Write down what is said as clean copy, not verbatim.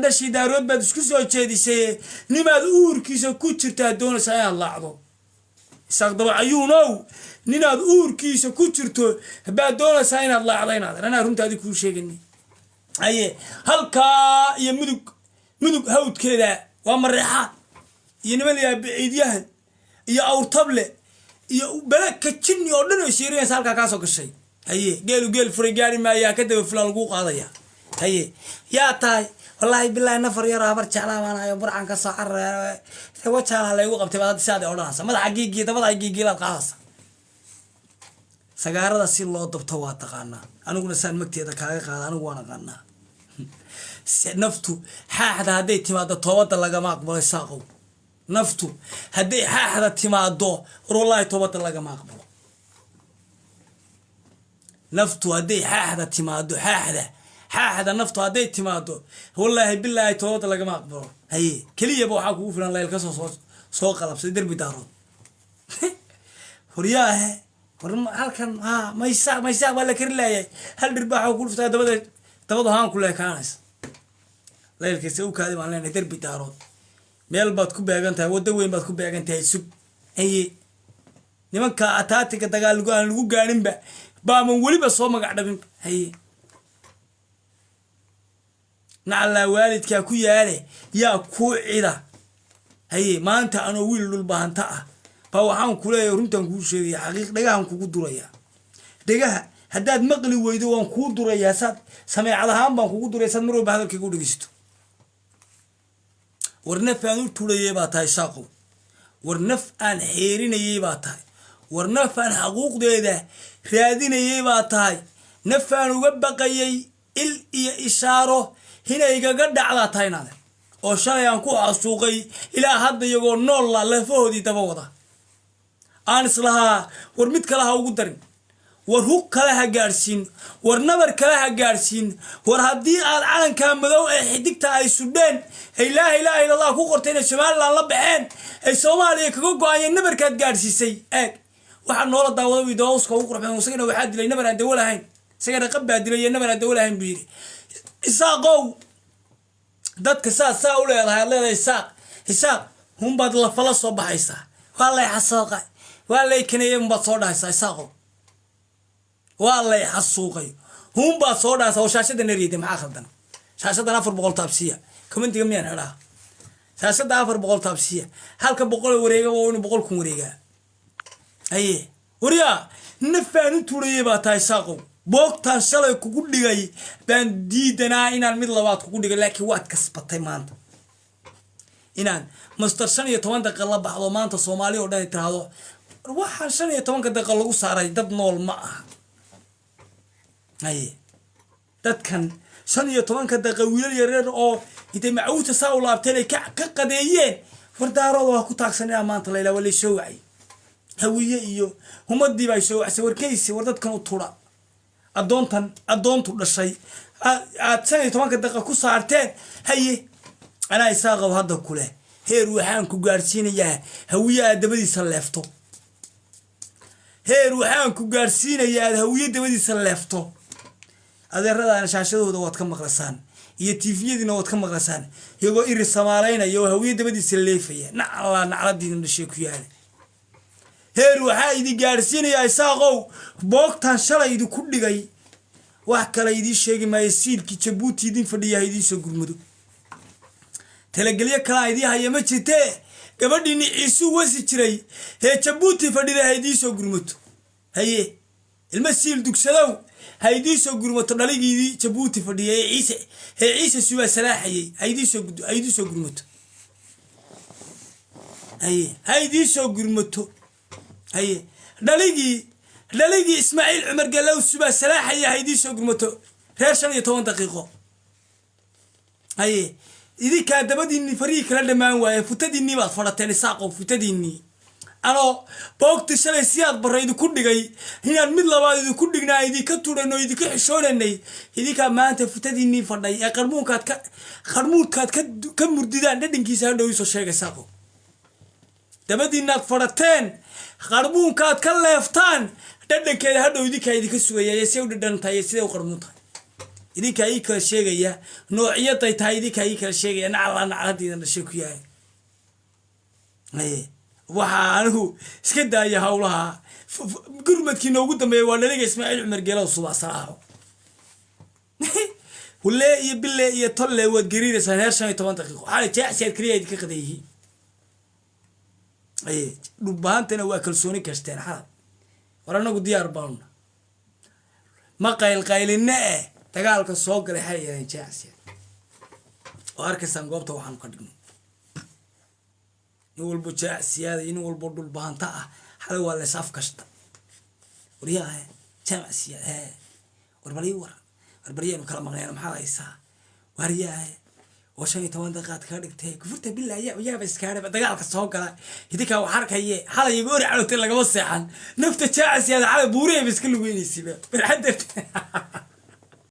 Dhashii Daarood baad isku soo jeedisay. Nimaad uurkiisa ku jirtaa doonaysaa inaad laacdo, Isaaq Dabacayuunow. Ninaad uurkiisa ku jirto baad doonaysaa inaad laacdo. Inaad anaa runtaadi kuu sheegani. Haye, halkaa iyo Mudug, Mudug hawdkeeda waa Mareexaan iyo niman layaa Biciidyahan iyo Awrtable iyo bele ka jinni oo dhan oo shiirinaysa halkaa kaasoo gashay. Haye, geelu geel furay gaari maayaa, ka daba fulaan laguu qaadaya. Haye, yaa tahay? Wallaahi bilaahi, nafar yar Habar Jeclaa baan ahayo, Burcan ka soo carara, Wajaalaha laygu qabtay baad hadda siaad odhanaysa. Madaxa giigii, dabada giigiilaad qaadaysa. Sagaarada si loo dabto waa taqaanaa. Aniguna saan magteeda kaaga qaada anigu waan aqaanaa. Naftu xaaxda hadday timaado, toobadda lagama aqbalo. Saaqow, naftu hadday xaaxda timaado, war wallaahi toobadda lagama aqbalo. Naftu hadday xaaxda timaado, xaaxda, xaaxda naftu hadday timaado, wallaahi bilaahi toobadda lagama aqbalo. Haye, keliyaba waxaa kugu filan layl kasoo soo qalabsay derbi Daarood. Horyaahe, war halkan ha maysaaq, maysaaq baa la kari laayay. Hal dhirbaaxa ku dhuftaa, dabada dabadu haan ku leekaanaysa. Laylkiisa u kaadi baan leenahay. Derbi Daarood meel baad ku beegan tahay, waddo weyn baad ku beegan tahay. Sug. Haye, nimanka ataatiga dagaal aan lagu gaarinba baaman weliba soo magac dhabinba. Haye, nacallaa waalidkaa ku yaale, yaa kuu cida? Haye, maanta anoo wiil Dhulbahanta ah baa waxaan ku leeyahay, runtaan kuu sheegaya, xaqiiq dhagahan kugu duraya. Dhegaha haddaad maqli weydo, waan kuu durayaa. Saad sameecad ahaan baan kugu duraya, saad mar walba hadalkayga u dhegeysato. War naf aan u turayay baa tahay, Saaqow. War naf aan xeerinayay baa tahay. War naf aan xaquuqdeeda raadinayay baa tahay. Naf aan uga baqayay il iyo ishaaro hinaygaga dhacdaa tahay inaade, oo shalay aan ku xasuuqay, ilaa hadda iyagoo noolla lafahoodii daba wada. Aan islahaa, war mid kale ha ugu darin, war hug kale ha gaadhsiin, war nabar kale ha gaadhsiin. War haddii aad calankaa madow ee xidigta ay sudheen ay laa ilaaha illa Allah ku qortay, inay Somalilan la baxeen, ay Soomaaliya kaga go-ayeen, nabarkaad gaadhsiisay eeg. Waxaa noola daawada wi dawska ugu qurxeen. Isagana waxaa dilay nabar aan dawo lahayn, isagana qab baa dilay iyo nabar aan dawo lahayn buu yidhi. Isaaqow, dadka saas saa u leedahay, aad leedahay Isaaq, Isaaq hunbaad lafala soo baxaysaa. Waa lay xasuuqay, waa lay kaneeyey unbaad soo dhahaysaa. Isaaqow, waa lay xasuuqay hunbaad soo dhahaysaa. Oo shaashada nariyada maxaa khaldan? Shaashadan 400 taabsiya. Commentiga miyaan xidhaa? Shaashada 400 taabsiya. Halka 100 wareega waa inuu 100,000 wareegaa. Haye, waryaa, nafaan u turayay baa tahay, Saaqow. Boogtaan shalay kugu dhigay baan diidanaa inaan mid labaad kugu dhigay, laakiin waad kasbatay maanta inaan master 15 daqiiqa la baxdo. Maanta Soomaali oo dhan ay tiraahdo, waxaan 15-ka daqiiqa lagu saaray dad nool ma aha. Haye, dadkan 15-ka daqiiqa wiilal yareer oo intay macuuta saa u laabteen ay ka qadeeyeen. Wardaarooda waa ku taagsanaa maanta layla waa laysoo wacay. Hawiye iyo humadii baa soo wacsay. Warkaysi, war dadkan u tura, addoontan addoontu dhashay aad 15-ka daqiiqa ku saarteen. Haye, anaa Isaaqow hadda kuleh, heer waxaan ku gaadhsiinayaa Hawiye aad dabadiisa leefto. Heer waxaan ku gaadhsiinayaa aad Hawiye dabadiisa leefto. Adeeradaana shaashadooda waad ka maqlasaan iyo tiifiyadiina waad ka maqlasaan, iyagoo iri samaalaynaya oo Hawiye dabadiisa leefaya. Naclaa nacladiina dhashay ku yaala. Heer waxaa idin gaadhsiinayaa, Isaaqow, boogtaan shalay idinku dhigay. Wax kale idiin sheegi maayo. Siilkii Jabuuti idin fadhiya ha idiin soo gurmado. Talagelyo kalaa idiin haya ma jirtee, gabadhiini Ciisuu wasi jiray hee Jabuuti fadhida ha idiin soo gurmato. Haye, ilma siil dugsadow, ha idiin soo gurmato. Dhaligiidii Jabuuti fadhiya ee Ciise, hee Ciise subaa salaaxayay, ha idiin soo gurmato. Haye, ha idiin soo gurmato. Haye, dhaligii Ismaaciil Cumar Galow subaa salaaxaya ha idiin soo gurmato. Reer 15 daqiiqo, haye, idinkaa dabadiinii farihii kala dhammaan waaye. Futadiinnii baad fadhateen, Isaaqow. Futadiinnii anoo boogti shalay siyaad barra idinku dhigay inaan mid labaad idinku dhignaa, idinka turanno, idinka xishoonanay. Idinkaa maanta futadiinnii fadhay ee qarmuunkaad ka murdidaan dhadhankiisa hadhow iisoo sheega. Isaaqow, dabadiinaad fadhateen, qarmuunkaad ka leeftaan dhadhankeeda hadhow idinkaa idinka sugaya, iyo siday u dhadhan tahay iyo siday u qarmuun tahay. Idinkaa ii kala sheegaya noocyaday tahay, idinkaa ii kala sheegaya. Nacalaa nacaladiidan dhashay ku yahay. Waxaa anigu iska daaya hawlaha. Gurmadkii noogu dambeeya waa dhaliga Ismaaciil Cumar Geelo subax salaaxo. Hulee iyo bile iyo tolle, waad gariiraysaan heer 15 daqiiqo. Xalay jeecsiaad keliya idinka qadan yihiin. Dhulbahantana waa kalsooni gashteen xalay. War anagu diyaar baanuna, ma qaylqayline eh. Dagaalka soo galay xalay yareen jeecsiyaad oo arkaysaan goobta waxaanu ka dhignay. Nin walbo jaacsiyaada iyo nin walbo dhulbahanta ah xalay waa leys afkashta. Waryaa Jaamac Siyaad, hee, war bal ii war, war baryaanu kala maqneen, maxaad haysaa? Waryaa, oo 15 daqiiqaad kaga dhigtay kufurta bilaa yaaba iskaadhaba. Dagaalka soo gala, idinkaa wax arkaye. Xalay iga ori calowtay, lagama seexan. Nafta jaacsiyaada xalay buurihayba iska lugeynaysiba barxadda.